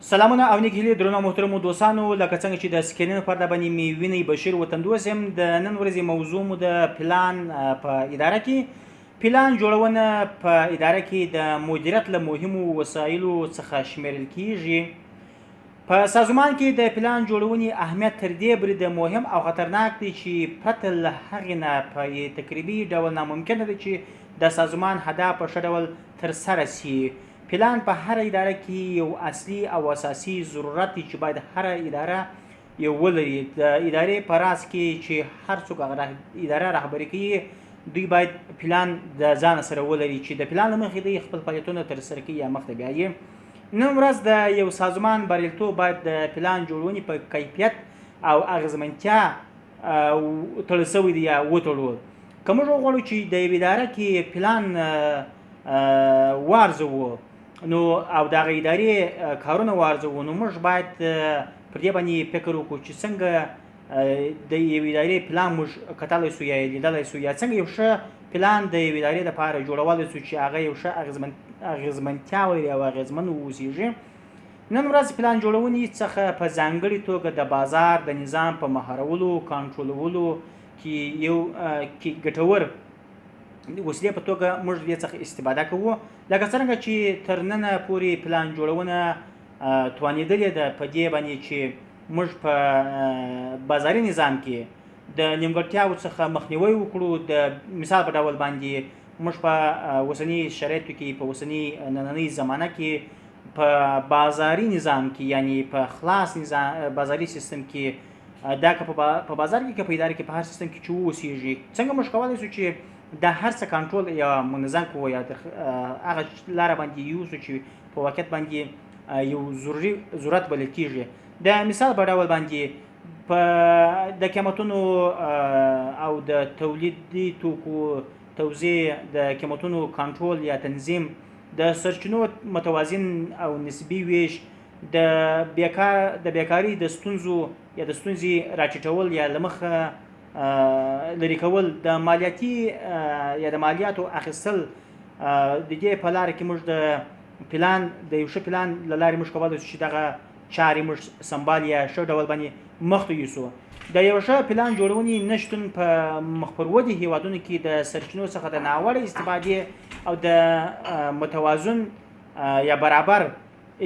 سلامونه او نیک هیلې درنو محترمو دوستانو، لکه څنګه چې د سکرین پر باندې مې وینئ، بشیر وطندوست یم. د نن ورځې موضوع مو د پلان په اداره کې پلان جوړونه په اداره کې د مدیریت له مهمو وسایلو څخه شمیرل کیږي. په سازمان کې د پلان جوړونې اهمیت تر دې بریده مهم او خطرناک دی چې پرته له هغې نه په تقریبي ډول ناممکنه ده چې د سازمان هدف په ښه ډول ترسره شي. پلان په هره اداره کې یو اصلي او اساسي ضرورت دی چې باید هره اداره یو ولري. د ادارې په راس کې چې هر څوک هغه اداره رهبري کوي، دوی باید پلان د ځانه سره ولري چې د پلان له مخې دوی خپل فعالیتونه ترسره کوي یا مخته بیایي. نن ورځ د یو سازمان بریالیتوب باید د پلان جوړونې په کیفیت او اغېزمنتیا تړل شوی دی یا وتړو. که موږ وغواړو چې د یوې اداره کې پلان وارزوو نو او د هغې ادارې کارونه وارزوو، نو موږ باید پر دې باندې فکر وکړو چې څنګه د یوې ادارې پلان موږ کتلی سو یا یې لیدلی سو، یا څنګه یو ښه پلان د یوې ادارې لپاره جوړولی سو چې هغه یو ښه اغېزمنتیا ولري او اغېزمن واوسېږي. نن ورځ پلان جوړونې څخه په ځانګړي توګه د بازار د نظام په مهارولو، کنټرولولو کې یو کې ګټور وسیلې په توګه موږ دې څخه استفاده کوو. لکه څرنګه چې تر ننه پورې پلان جوړونه توانېدلې ده په دې باندې چې موږ په بازاري نظام کې د نیمګړتیاوو څخه مخنیوی وکړو. د مثال په ډول باندې موږ په اوسني شرایطو کې، په اوسني نننۍ زمانه کې، په بازاري نظام کې، یعنی په خلاص نظام بازاري سیستم کې، دا که په بازار کې که په اداره کې په هر سیستم کې چې واوسېږي، څنګه موږ کولی شو چې د هر څه کنټرول یا منظم کړو یا هغه لاره باندې یوسو چې په واقعیت باندې یو ضروري ضرورت بلل کیږي. د مثال په ډول باندې په د قیمتونو او د تولیدي توکو توزیع، د قیمتونو کنټرول یا تنظیم، د سرچینو متوازن او نسبي ویش، د بیکارۍ د ستونزو یا د ستونزې راټیټول یا له مخه لرې کول، د مالیاتي یا د مالیاتو اخیستل، د دې په لاره کې موږ د پلان د یو ښه پلان له لارې موږ کولی شو چې دغه چارې موږ سمبال یا ښه ډول باندې مخته یوسو. د یو ښه پلان جوړونې نشتون په مخ پر ودې هیوادونو کې د سرچینو څخه د ناوړه استفادې او د متوازن یا برابر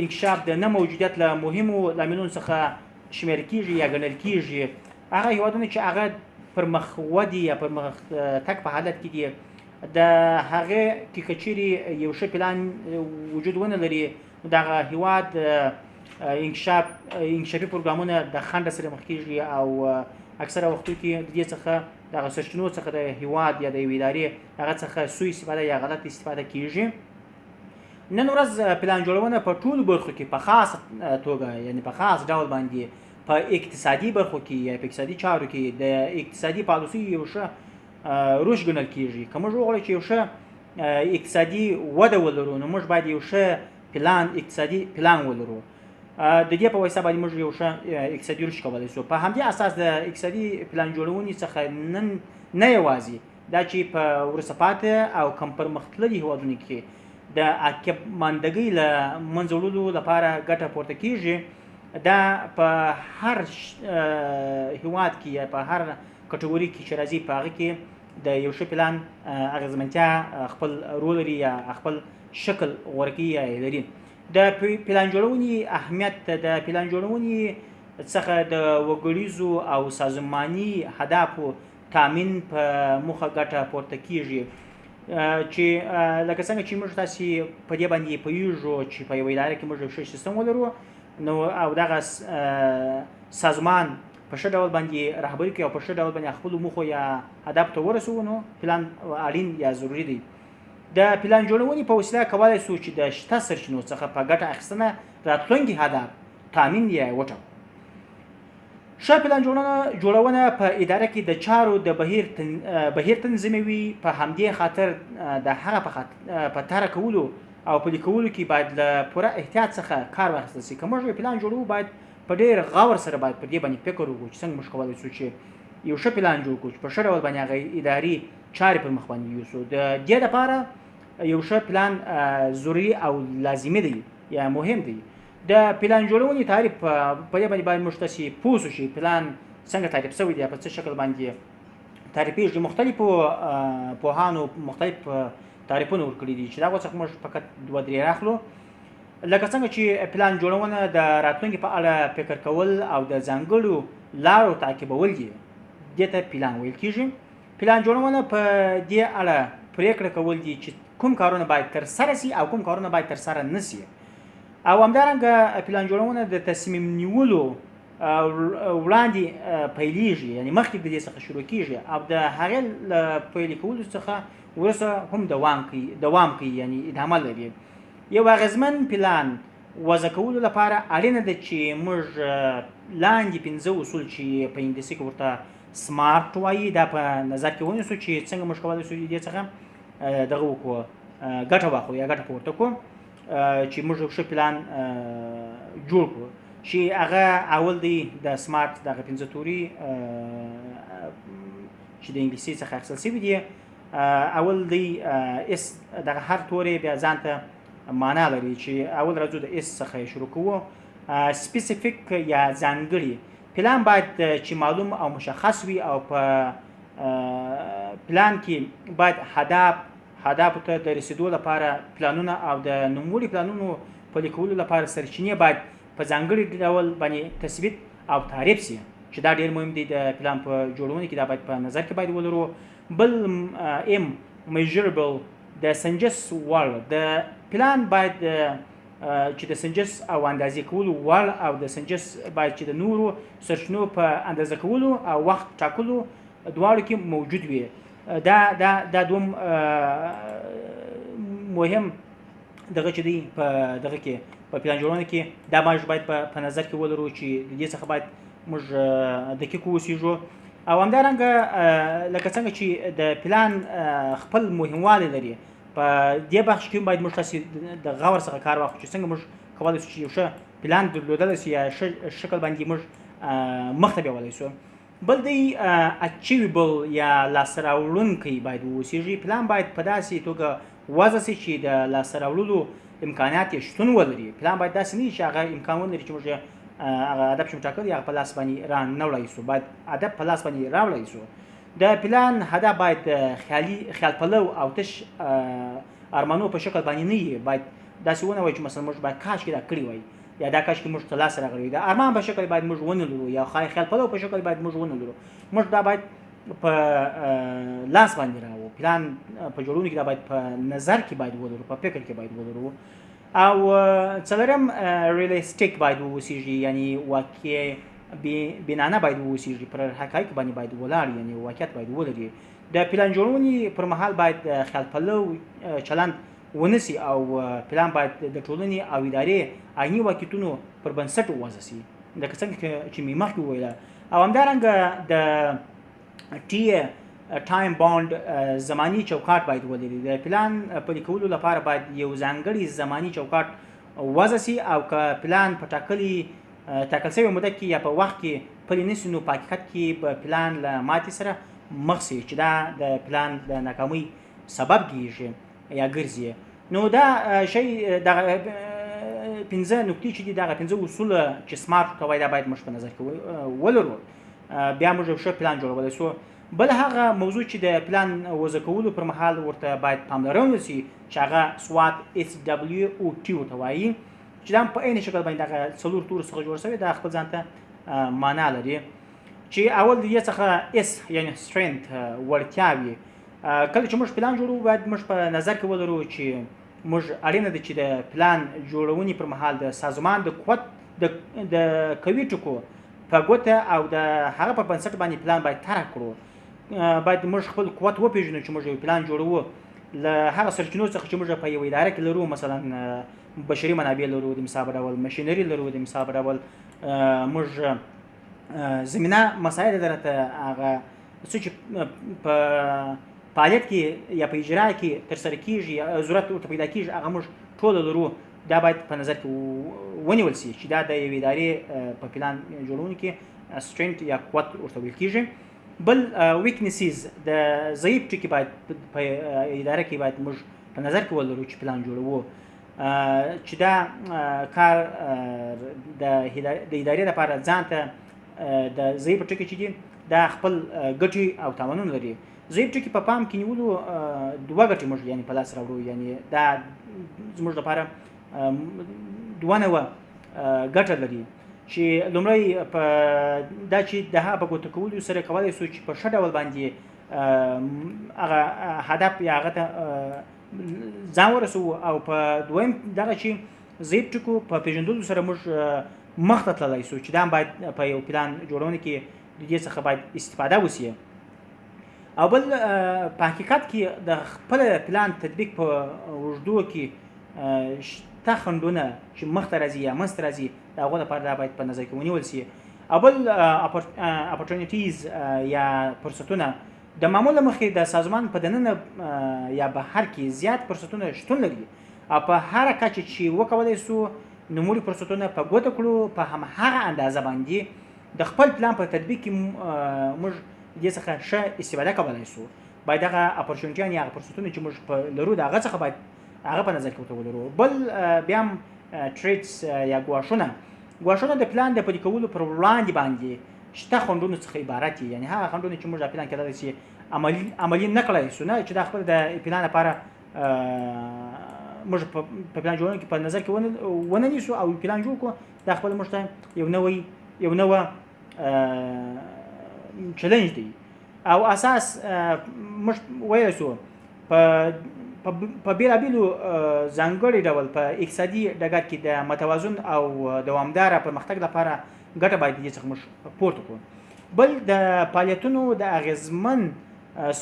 انکشاف د نه موجودیت له مهمو لاملونو څخه شمېرل کیږي یا ګڼل کیږي. هغه هیوادونه چې هغه پر مخ ودې یا پر مخ تګ په حالت کې دي، د هغې کې که چیرې یو ښه پلان وجود ونه لري، نو دغه هیواد انکشافي پروګرامونه د خنډ سره مخ کیږي او اکثره وختو کې د دې څخه دغه سرچینو څخه د هیواد یا د یوې ادارې هغه څخه سوء استفاده یا غلط استفاده کیږي. نن ورځ پلان جوړونه په ټولو برخو کې په خاص توګه، یعنی په خاص ډول باندې په اقتصادي برخو کې یا په اقتصادي چارو کې د اقتصادي پالیسیو یو ښه روش ګڼل کیږي. که موږ وغواړو چې یو ښه اقتصادي وده ولرو، نو موږ باید یو ښه پلان اقتصادي پلان ولرو. د دې په واسطه باندې موږ یو ښه اقتصادي روش کولی شو. په همدې اساس د اقتصادي پلان جوړونې څخه نن نه یوازې دا چې په وروسته پاتې او کم پرمختللي هیوادونو کې د عقب ماندګۍ له منځه وړلو لپاره ګټه پورته کیږي، دا په هر هیواد کې یا په هر کټګوري کې چې راځي په هغه کې د یو ښه پلان اغېزمنتیا خپل رول لري یا خپل شکل غوره کوي یا یې لري. د پلان جوړونې اهمیت د پلان جوړونې څخه د وګړیزو او سازماني هدفو تامین په موخه ګټه پورته کیږي. چې لکه څنګه چې موږ تاسې په دې باندې پوهیږو چې په یوه اداره کې موږ یو ښه سیستم ولرو، نو او دغه سازمان په ښه ډول باندې رهبري کړي او په ښه ډول باندې خپلو موخو یا هدف ته ورسوو، نو پلان اړین یا ضروري دی. د پلان جوړونې په وسیله کولی شو چې د شته سرچینو څخه په ګټه اخیستنه راتلونکي هدف تامین یا وټاکو. ښه پلان جوړونه په اداره کې د چارو د بهیر تنظیموي. په همدې خاطر د هغه په طرح کولو او پلي کولو کې باید له پوره احتیاط څخه کار واخیستل شي. که موږ یو پلان جوړوو، باید په ډېر غور سره باید پر دې باندې فکر وکړو چې څنګه موږ کولی شو چې یو ښه پلان جوړ کړو چې په ښه ډول باندې هغه اداري چارې پر مخ باندې یوسو. د دې لپاره یو ښه پلان ضروري او لازمي دی یا مهم دی. د پلان جوړونې تعریف په دې باندې باید موږ تاسې پوه شو چې پلان څنګه تعریف شوی دی، په څه شکل باندې تعریفېږي. مختلفو پوهانو مختلف تعریفونه ورکړي دي چې د هغو څخه موږ فقط دوه درې راخلو. لکه څنګه چې پلان جوړونه د راتلونکي په اړه فکر کول او د ځانګړو لارو تعقیبول دي، دې ته پلان ویل کیږي. پلان جوړونه په دې اړه پریکړه کول دي چې کوم کارونه باید ترسره سي او کوم کارونه باید ترسره نه سي. او همدارنګه پلان جوړونه د تصمیم نیولو وړاندې پیلیږي، یعنی مخکې د دې څخه شروع کیږي او د هغې له پیلي کولو څخه وروسته هم دوام کوي، یعنی ادامه لري. یو اغېزمن پلان وضع کولو لپاره اړینه ده چې موږ لاندې 5 اصول چې په انګلیسي کې ورته سمارټ وایي دا په نظر کې ونیسو چې څنګه موږ کولی شو دې څخه دغه وکړو، ګټه واخلو یا ګټه پورته کړو چې موږ یو ښه پلان جوړ کړو. چې هغه اول دی د سمارټ دغه 5 توري چې د انګلیسي څخه اخیستل شوي دي. اول دی اس، دغه هر توری بیا ځان ته معنا لري چې اول راځو د اس څخه یې شروع کوو. specific یا ځانګړي پلان باید چې معلوم او مشخص وي او په پلان کې باید هدفو ته د رسیدو لپاره پلانونه او د نوموړي پلانونو پلي کولو لپاره سرچینې باید په ځانګړي ډول باندې تثبیت او تعریف سي، چې دا ډیر مهم دی د پلان په جوړونه کې، دا باید په نظر کې باید ولرو. بل M measurable د سنجش وړ، د پلان باید چې د سنجش او اندازې کولو وړ او د سنجش باید چې د نورو سرچینو په اندازه کولو او وخت ټاکلو دواړو کې موجود وي. دا دا دا دوم مهم دغه چې دی په دغه کې په پلان جوړونه کې دا موږ باید په نظر کې ولرو چې د دې څخه باید موږ دقیق اوسیږو. او همدارنګه لکه څنګه چې د پلان خپل مهموالی لري، په دې بخش کې باید موږ تاسې د غور څخه کار واخلو چې څنګه موږ کولی شو چې یو ښه پلان درلودلی شو یا ښه شکل باندې موږ مخته بیولی شو. بل دی achievable یا لاسته راوړونکی باید واوسیږي. پلان باید په داسې توګه وضع شي چې د لاسته راوړلو امکانات یې شتون ولري. پلان باید داسې نه وي چې هغه امکان ولري چې موږ هغه هدف چې موږ ټاکلی هغه په لاس باندې را نه وړای شو، باید هدف په لاس باندې راوړای شو. د پلان هدف باید خیال پلو او تش ارمانو په شکل باندې نه وي. باید داسې ونه وایي چې مثلا موږ باید کاش کې دا کړي وای یا دا کاش کې موږ ته لاس راغلی وي. د ارمان په شکل باید موږ ونه لرو یا خیال پلو په شکل باید موږ ونه لرو. موږ دا باید په لاس باندې راوړو. پلان په جوړونو کې دا باید په نظر کې باید ولرو، په فکر کې باید ولرو. او څلورم realistic باید واوسیږي، یعنی واقع بینانه باید واوسیږي، پر حقایق باندې باید ولاړ، یعنی واقعیت باید ولري. د پلان جوړونې پر مهال باید خیال پلو چلند ونه سي او پلان باید د ټولنې او ادارې عیني واقعیتونو پر بنسټ وضع سي، لکه څنګه چې مې مخکې وویله. او همدارنګه د T time bound زماني چوکاټ باید ولري. د پلان پلي کولو لپاره باید یو ځانګړي زماني چوکاټ وضع سي او که پلان په ټاکل شوې موده کې یا په وخت کې پلي نه سي نو په حقیقت کې به پلان له ماتې سره مخ سي چې دا د پلان د ناکامۍ سبب کیږي یا ګرځي. نو دا شی دغه 5 نکتې چې دي، دغه 5 اصول چې سمارټ ورته وایي، دا باید موږ په نظر کې ولرو، بیا موږ یو ښه پلان جوړولی شو. بل هغه موضوع چې د پلان وضع کولو پر مهال ورته باید پاملرنه وشي چې هغه SWOT SWOT ورته وایي، چې دا هم په عین شکل باندې دغه 4 تورو څخه جوړ شوی، دا خپل ځان ته معنا لري. چې اول د دې څخه S یعنی strength وړتیا وي. کله چې موږ پلان جوړوو باید موږ په نظر کې ولرو چې موږ اړینه ده چې د پلان جوړونې پر مهال د سازمان د قوت د قوي ټکو په ګوته او د هغه پر بنسټ باندې پلان باید طرح کړو. باید موږ خپل قوت وپیژنو چې موږ یو پلان جوړوو له هغه سرچینو څخه چې موږ په یوه اداره کې لرو، مثلا بشري منابع لرو، د مثال په ډول ماشینري لرو، د مثال په ډول موږ زمینه مساعده ده راته، هغه څه چې په فعالیت کې یا په اجرا کې ترسره کیږي یا ضرورت ورته پیدا کیږي هغه موږ ټوله لرو. دا باید په نظر کې ونیول شي چې دا د یوې ادارې په پلان جوړونه کې strength یا قوت ورته ویل کیږي. بل weaknesses د ضعیف ټکي باید په اداره کې باید موږ په نظر کې ولرو چې پلان جوړوو. چې دا کار د ادارې لپاره ځان ته د ضعیف ټکي چې دي دا خپل ګټې او تاوانونه لري. ضعیف ټکي په پام کې نیولو دوه ګټې موږ یعنې په لاس راوړو، یعنې دا زموږ لپاره دوه نوه ګټه لري. چې لومړی په دا چې د هغه په ګوته کولو سره کولی شو چې په ښه ډول باندې هغه هدف یا هغه ته ځان ورسوو، او په دویم دغه چې ضعیف ټکو په پېژندلو سره موږ مخته تللی شو، چې دا هم باید په یو پلان جوړونه کې د دې څخه باید استفاده وشي. او بل په حقیقت کې د خپل پلان تطبیق په اوږدو کې شته خنډونه چې مخته راځي یا منځته راځي، د هغو لپاره دا باید په نظر کې ونیول شي. او بل opportunities یا فرصتونه، د معمول له مخې د سازمان په دننه یا بهر کې زیات فرصتونه شتون لري، او په هره کچه چې وکولی شو نوموړي فرصتونه په ګوته کړو، په هم هغه اندازه باندې د خپل پلان په تطبیق کې موږ دې څخه ښه استفاده کولی شو. باید دغه opportunity یان یا هغه فرصتونه چې موږ لرو د هغه څخه باید هغه په نظر کې ورته ولرو. بل بیا هم threats یا ګواښونه، ګواښونه د پلان د پلي کولو پر وړاندې باندې شته خنډونو څخه عبارت دي، یعنې هغه خنډونه چې موږ د پلان کېدلی شي عملي نه کړای شو، نه چې دا خپل د پلان لپاره موږ په پلان جوړونه کې په نظر کې ونه نیسو او پلان جوړ کړو، دا خپل موږ ته یو نوی چلنج دی. او اساس موږ ویلی شو په بېلابېلو ځانګړي ډول په اقتصادي ډګر کې د متوازن او دوامداره پرمختګ لپاره ګټه باید دې څخه موږ پورته کړو. بل د فعالیتونو د اغېزمن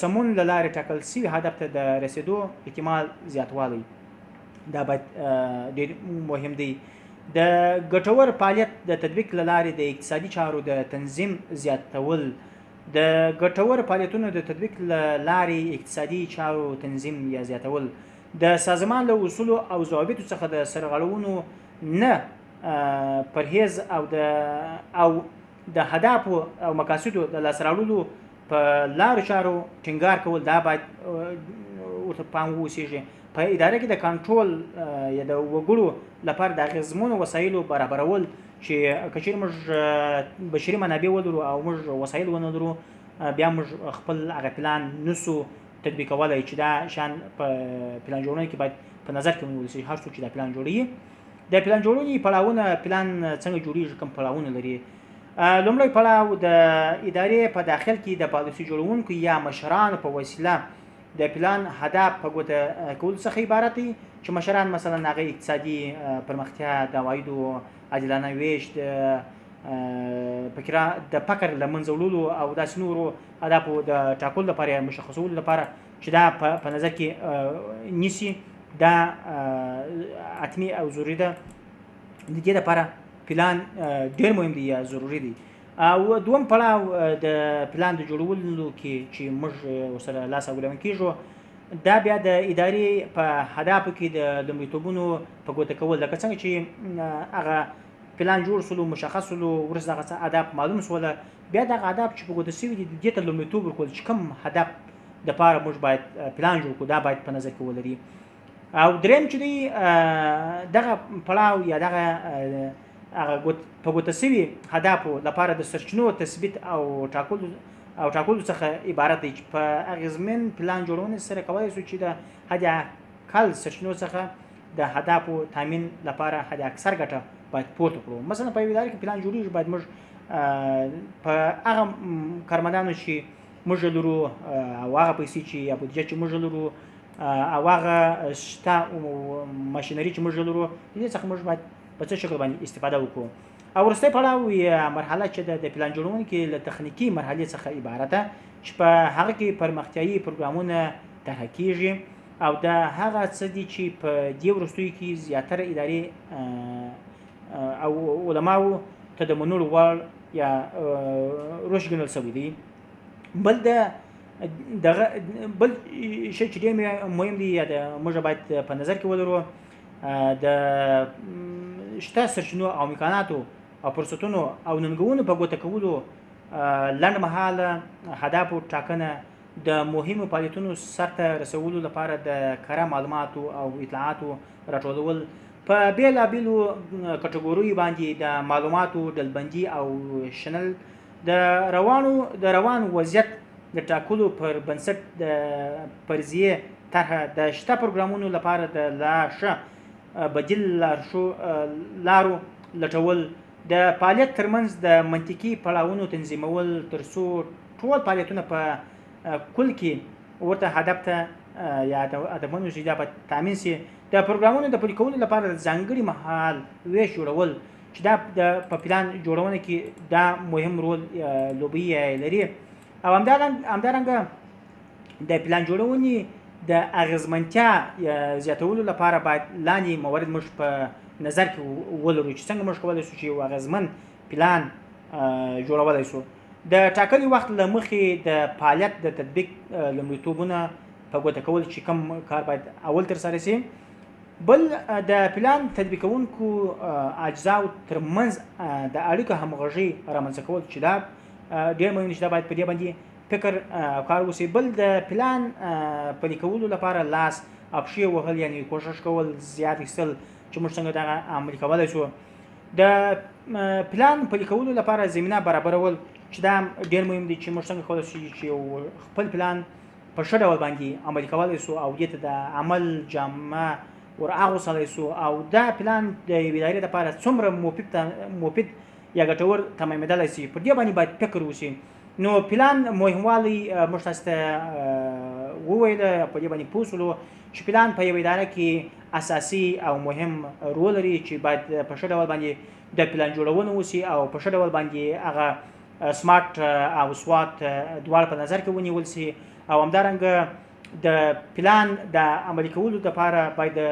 سمون له لارې ټاکل شوي هدف ته د رسېدو احتمال زیاتوالی، دا باید ډېر مهم دی. د ګټور فعالیت د تطبیق له لارې د اقتصادي چارو د تنظیم زیاتول، د ګټور فعالیتونو د تطبیق له لارې اقتصادي چارو تنظیم یا زیاتول، د سازمان له اصولو او ضوابطو څخه د سرغړونو نه پرهیز او د هدفو او مقاصدو د لاسته راوړلو په لارو چارو ټینګار کول، دا باید ورته پام واوسېږي. په اداره کې د کنټرول یا د وګړو لپاره د اغېزمنو وسایلو برابرول، چې که چېرې موږ بشري منابع ولرو او موږ وسایل ونه لرو، بیا موږ خپل هغه پلان نسو تطبیقولی، چې دا شیان په پلان جوړونه کې باید په نظر کې ونیول شي. هر څوک چې دا پلان جوړوي، د پلان جوړونې پړاوونه، پلان څنګه جوړیږي، کوم پړاوونه لري. لومړی پړاو د ادارې په داخل کې د پالیسي جوړونکو یا مشرانو په وسیله د پلان هدف په ګوته کولو څخه عبارت دی، چې مشران مثلا هغه اقتصادي پرمختیا، د عوایدو عادلانه ویش، د فقر له منځه وړلو او داسې نورو اهدافو د ټاکلو لپاره یا مشخصولو لپاره چې دا په نظر کې نیسي، دا حتمي او ضروري ده. د دې لپاره پلان ډېر مهم دی یا ضروري دی. او دوم پړاو د پلان د جوړولو کې چې موږ ورسره لاس او ګرېوان کېږو، دا بیا د ادارې په هدفو کې د لومړیتوبونو په ګوته کول، لکه څنګه چې هغه پلان جوړ سولو، مشخص سولو، وروسته دغه څه هدف معلوم سوله، بیا دغه هدف چې په ګوته سوي دي دې ته لومړیتوب ورکول، چې کوم هدف دپاره موږ باید پلان جوړ کړو، دا باید په نظر کې ولري. او دریم چې دی دغه پړاو یا دغه هغه په ګوته سوي هدفو لپاره د سرچینو تثبیت او ټاکلو څخه عبارت دی، چې په اغېزمن پلان جوړونې سره کولی شو چې د حد اقل سرچینو څخه د هدفو تامین لپاره حد اکثر ګټه باید پورته کړو. مثلا په یوې ادارې کې پلان جوړیږي، باید موږ په هغه کارمندانو چې موږ لرو او هغه پیسې چې یا بودیجه چې موږ لرو او هغه شته ماشینري چې موږ لرو، د دې څخه موږ باید په څه شکل باندې استفاده وکړو. او وروستی پړاو یا مرحله چې د پلان جوړونکي له تخنیکي مرحلې څخه عبارت ده، چې په هغه کې پرمختیایي پروګرامونه طرح کیږي، او دا هغه څه دي چې په دې وروستیو کې زیاتره ادارې او علماو ته د منلو وړ یا روش ګڼل شوی دی. بل د دغه بل شی چې ډېر مهم دی یا د موږ باید په نظر کې ولرو، د شته سرچینو او امکاناتو او فرصتونو او ننګونو په ګوته کولو لنډمهاله اهدافو ټاکنه د مهمو فعالیتونو سرته رسولو لپاره د کره معلوماتو او اطلاعاتو راټولول، په بېلابېلو کټګوریو باندې د معلوماتو ډلبندي او شنل، د روانو د روان وضعیت د ټاکلو پر بنسټ د فرضیې طرحه، د شته پروګرامونو لپاره د لا ښه بدیل لارښو لارو لټول، د فعالیت ترمنځ د منطقي پړاوونو تنظیمول تر څو ټول فعالیتونه په کل کې ورته هدف ته یا هدفمن اوسي، دا به تامین سي. د پروګرامونو د پلي کولو لپاره د ځانګړي مهال ویش جوړول چې دا د په پلان جوړونه کې دا مهم رول لوبوي لري. او همدارنګه د پلان جوړونې د اغیزمنتیا زیاتولو لپاره باید لاندې موارد موږ په نظر کې ولرو چې څنګه موږ کولی شو چې یو اغیزمن پلان جوړولی شو. د ټاکلي وخت له مخې د فعالیت د تطبیق لومړیتوبونه په ګوته کول چې کوم کار باید اول ترسره شي. بل د پلان تطبیقونکو اجزاو ترمنځ د اړیکو همغږي رامنځته کول چې دا ډېر مهم دی چې دا باید په دې باندې فکر او کار وشي. بل د پلان پلي کولو لپاره لاس او پښې وهل، یعنی کوښښ کول، زیات ایستل چې موږ څنګه دغه عملي کولی شو. د پلان پلي کولو لپاره زمینه برابرول چې دا ډېر مهم دی چې موږ څنګه کولی شو چې یو خپل پلان په ښه ډول باندې عملي کولی شو او دې ته د عمل جامه ور اغوستلی شو، او دا پلان د یوې ادارې لپاره څومره مفید یا ګټور تمامېدلی شي، پر دې باندې باید فکر وشي. نو پلان مهموالی موږ تاسو ته وویل، په دې باندې پوه شولو چې پلان په یوه اداره کې اساسي او مهم رول لري چې باید په ښه ډول باندې د پلان جوړونه وشي او په ښه ډول باندې هغه سمارټ او سوات دواړه په نظر کې ونیول شي. او همدارنګه د پلان د عملي کولو لپاره باید د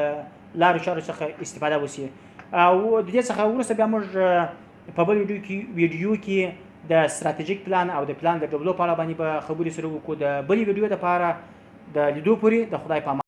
لارو چارو څخه استفاده وشي. او د دې څخه وروسته بیا موږ په بل ویډیو کې د ستراتیژیک پلان او د پلان د ډولو په اړه باندې به خبرې سره وکړو. د بلې ویډیو لپاره د لیدو پورې د خدای په امان.